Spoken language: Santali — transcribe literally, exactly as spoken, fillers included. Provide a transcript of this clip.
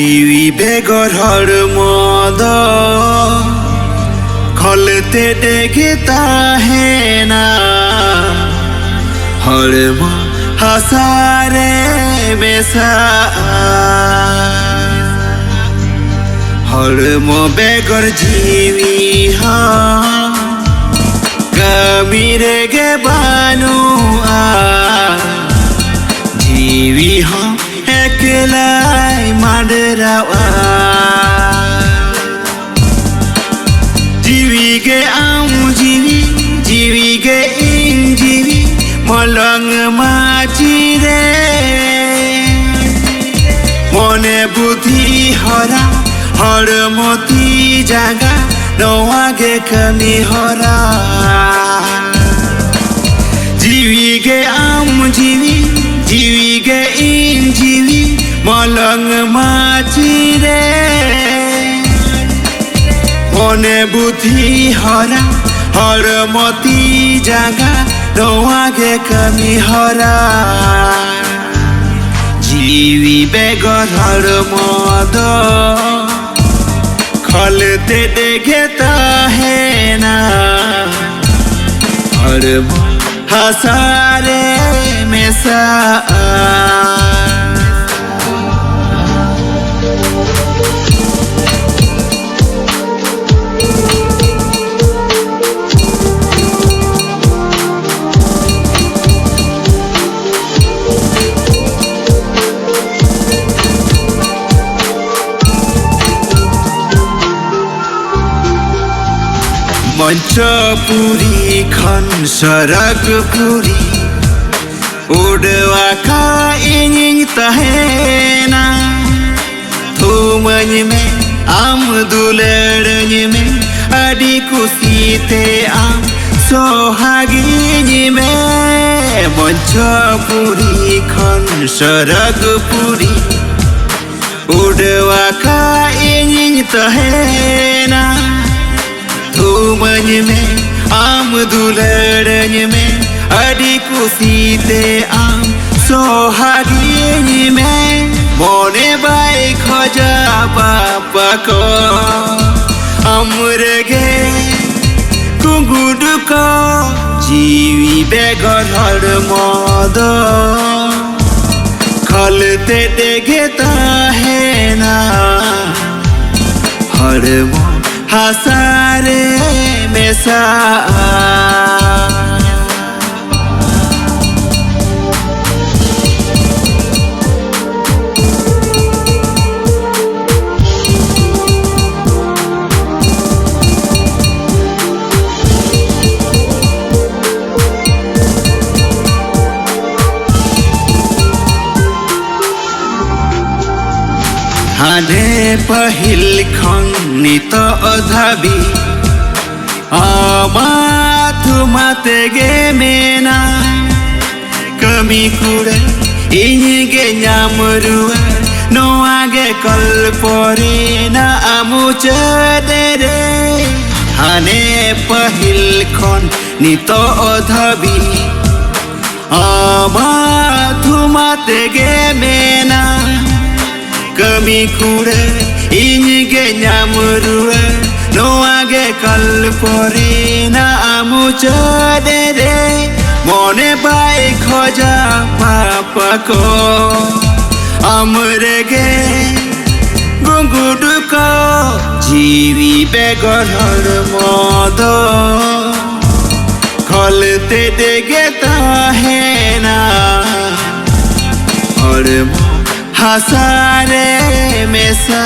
ᱡᱤᱣᱤ ᱵᱮᱜᱚᱨ ᱦᱚᱲᱢᱚ ᱫᱚ ᱠᱷᱚᱞ ᱛᱮᱫ ᱜᱮ ᱛᱟᱦᱮᱱᱟ᱾ ᱦᱚᱲᱢᱚ ᱦᱟᱥᱟ ᱨᱮ ᱢᱮᱥᱟᱜᱼᱟ᱾ ᱦᱚᱲᱢᱚ ᱵᱮᱜᱚᱨ ᱡᱤᱣᱤ ᱦᱚᱸ ᱠᱟᱹᱢᱤ ᱨᱮᱜᱮ ᱵᱟᱹᱱᱩᱜᱼᱟ᱾ ᱡᱤᱣᱤ ᱦᱚᱸ ᱮᱠᱞᱟᱭ ᱢᱟᱰᱨᱟᱣᱟ᱾ ᱡᱤᱣᱤ ᱜᱮ ᱟᱢ ᱡᱤᱣᱤ, ᱡᱤᱣᱤ ᱜᱮ ᱤᱧ ᱡᱤᱣᱤ, ᱢᱚᱞᱚᱝ ᱢᱟᱹᱪᱤ ᱨᱮ᱾ ᱢᱚᱱᱮ ᱵᱩᱫᱷᱤ ᱦᱚᱨᱟ, ᱦᱚᱲᱢᱚ ᱛᱤ ᱡᱟᱸᱜᱟ, ᱱᱚᱣᱟ ᱜᱮ ᱠᱟᱹᱢᱤ ᱦᱚᱨᱟ᱾ ᱡᱤᱣᱤ ᱜᱮ ᱟᱢ ᱡᱤᱣᱤ, ᱡᱤᱣᱤ ᱜᱮ ᱤᱧ ᱡᱤᱣᱤ, ᱢᱚᱞᱚᱝ ᱢᱟᱹᱪᱤ ᱨᱮ᱾ ᱢᱚᱱᱮ ᱵᱩᱫᱷᱤ ᱦᱚᱨᱟ, ᱦᱚᱲᱢᱚ ᱛᱤ ᱡᱟᱸᱜᱟ, ᱱᱚᱣᱟ ᱜᱮ ᱠᱟᱹᱢᱤ ᱦᱚᱨᱟ᱾ ᱡᱤᱣᱤ ᱵᱮᱜᱚᱨ ᱦᱚᱲᱢᱚ ᱫᱚ ᱠᱷᱚᱞ ᱛᱮᱫ ᱜᱮ ᱛᱟᱦᱮᱱᱟ᱾ ᱦᱚᱲᱢᱚ ᱦᱟᱥᱟ ᱨᱮ ᱢᱮᱥᱟᱜᱼᱟ᱾ ᱢᱚᱧᱪᱚᱯᱩᱨᱤ ᱠᱷᱚᱱ ᱥᱚᱨᱚᱜᱽᱯᱩᱨᱤ, ᱩᱰᱟᱹᱣ ᱟᱠᱟᱫ ᱤᱧᱤᱧ ᱛᱟᱦᱮᱱᱟ᱾ ᱛᱷᱩᱢᱟᱹᱧ ᱢᱮ, ᱟᱢ ᱫᱩᱞᱟᱹᱲᱟᱹᱧ ᱢᱮ, ᱟᱹᱰᱤ ᱠᱩᱥᱤᱛᱮ ᱟᱢ ᱥᱚᱦᱟᱜᱤᱧ ᱢᱮ᱾ ᱢᱚᱧᱪᱚᱯᱩᱨᱤ ᱠᱷᱚᱱ ᱥᱚᱨᱚᱜᱽᱯᱩᱨᱤ, ᱩᱰᱟᱹᱣ ᱟᱠᱟᱫ ᱤᱧᱤᱧ ᱛᱟᱦᱮᱱᱟ᱾ ᱛᱷᱩᱢᱟᱹᱧ ᱢᱮ, ᱟᱢ ᱫᱩᱞᱟᱹᱲᱟᱹᱧ ᱢᱮ, ᱟᱹᱰᱤ ᱠᱩᱥᱤᱛᱮ ᱟᱢ ᱥᱚᱦᱟᱜᱤᱧ ᱢᱮ᱾ ᱢᱚᱱᱮ ᱵᱟᱭ ᱠᱷᱚᱡᱟ ᱯᱟᱯᱟ ᱠᱚ, ᱟᱢ ᱨᱮᱜᱮ ᱠᱩᱸᱜᱩᱰ ᱠᱚ᱾ ᱡᱤᱣᱤ ᱵᱮᱜᱚᱨ ᱦᱚᱲᱢᱚ ᱫᱚ ᱠᱷᱚᱞ ᱛᱮᱫ ᱜᱮ ᱛᱟᱦᱮᱱᱟ, ᱦᱚᱲᱢᱚ ᱦᱟᱥᱟ ᱨᱮ ᱢᱮᱥᱟᱜᱼᱟ᱾ ᱦᱟᱱᱮ ᱯᱟᱹᱦᱤᱞ ᱠᱷᱚᱱ ᱱᱤᱛᱚᱜ ᱫᱷᱟᱹᱵᱤᱡ ᱟᱢᱟᱜ ᱛᱷᱩᱢᱟ ᱛᱮᱜᱮ ᱢᱮᱱᱟᱜ᱾ ᱠᱟᱹᱢᱤ ᱠᱩᱲᱟᱹ ᱤᱧ ᱜᱮ ᱧᱟᱢ ᱨᱩᱣᱟᱹᱲ, ᱱᱚᱣᱟ ᱜᱮ ᱠᱚᱞᱯᱚᱨᱤᱱᱟ ᱢᱩᱪᱟᱹᱫ ᱨᱮ᱾ ᱦᱟᱱᱮ ᱯᱟᱹᱦᱤᱞ ᱠᱷᱚᱱ ᱱᱤᱛᱚᱜ ᱫᱷᱟᱹᱵᱤᱡ ᱟᱢᱟᱜ ᱛᱷᱩᱢᱟ ᱛᱮᱜᱮ ᱢᱮᱱᱟᱜ᱾ ᱠᱟᱹᱢᱤ ᱠᱩᱲᱟᱹ ᱤᱧ ᱜᱮ ᱧᱟᱢ ᱨᱩᱣᱟᱹᱲ, ᱱᱚᱣᱟ ᱜᱮ ᱠᱚᱞᱯᱚᱨᱤᱱᱟ ᱢᱩᱪᱟᱹᱫ ᱨᱮ᱾ ᱢᱚᱱᱮ ᱵᱟᱭ ᱠᱷᱚᱡᱟ ᱯᱟᱯᱟ ᱠᱚ, ᱟᱢ ᱨᱮᱜᱮ ᱜᱩᱸᱜᱩᱰ ᱠᱚ᱾ ᱡᱤᱣᱤ ᱵᱮᱜᱚᱨ ᱦᱚᱲᱢᱚ ᱫᱚ ᱠᱷᱚᱞ ᱛᱮᱫ ᱜᱮ ᱛᱟᱦᱮᱱᱟ, ᱦᱚᱲᱢᱚ ᱦᱟᱥᱟ ᱨᱮ ᱢᱮᱥᱟ᱾